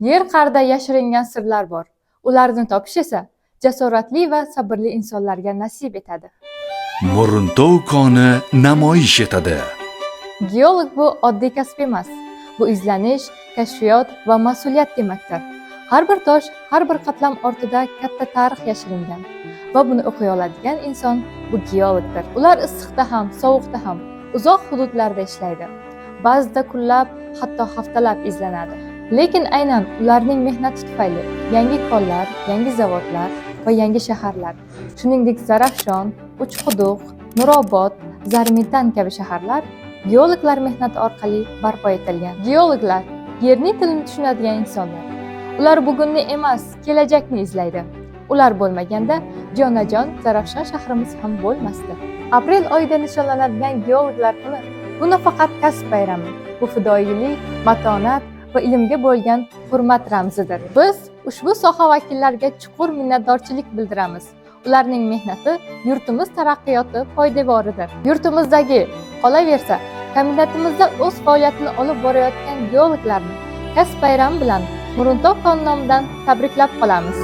Yer qa'rida yashiringan sirlar bor. Ularni topish esa jasoratli va sabrli insonlarga nasib etadi. Muruntov koni namoyish etadi. Geolog bu oddiy kasb emas. Bu izlanish, kashfiyot va mas'uliyat demakdir. Har bir tosh, har bir qatlam ortida katta tarix yashiringan va buni o'qiy oladigan inson bu geologdir. Ular issiqda ham, sovuqda ham uzoq hududlarda ishlaydi. Ba'zida kunlab, hatto haftalab izlanadi. Lekin aynan ularning mehnati tufayli yangi konlar, yangi zavodlar va yangi shaharlar, shuningdek Zarafshon, Uchquduq, Nurobod, Zarmitan kabi shaharlar geologlar mehnati orqali barpo etilgan. Geologlar yerning tilini tushunadigan insonlar. Ular bugunni emas, kelajakni izlaydi. Ular bo'lmaganda jonajon Zarafshon shahrimiz ham bo'lmasdi. Aprel oyida nishonlanadigan geologlar kuni bu nafaqat kasb bayrami, bu fidoyilik, matonat va ilmga bo'lgan hurmat ramzidir. Biz ushbu soha vakillariga chuqur minnatdorchilik bildiramiz. Ularning mehnati yurtimiz taraqqiyoti poydevoridir. Yurtimizdagi, qolaversa, kombinatimizda o'z faoliyatini olib borayotgan geologlarni kasb bayrami bilan Muruntov koni nomidan tabriklab qolamiz.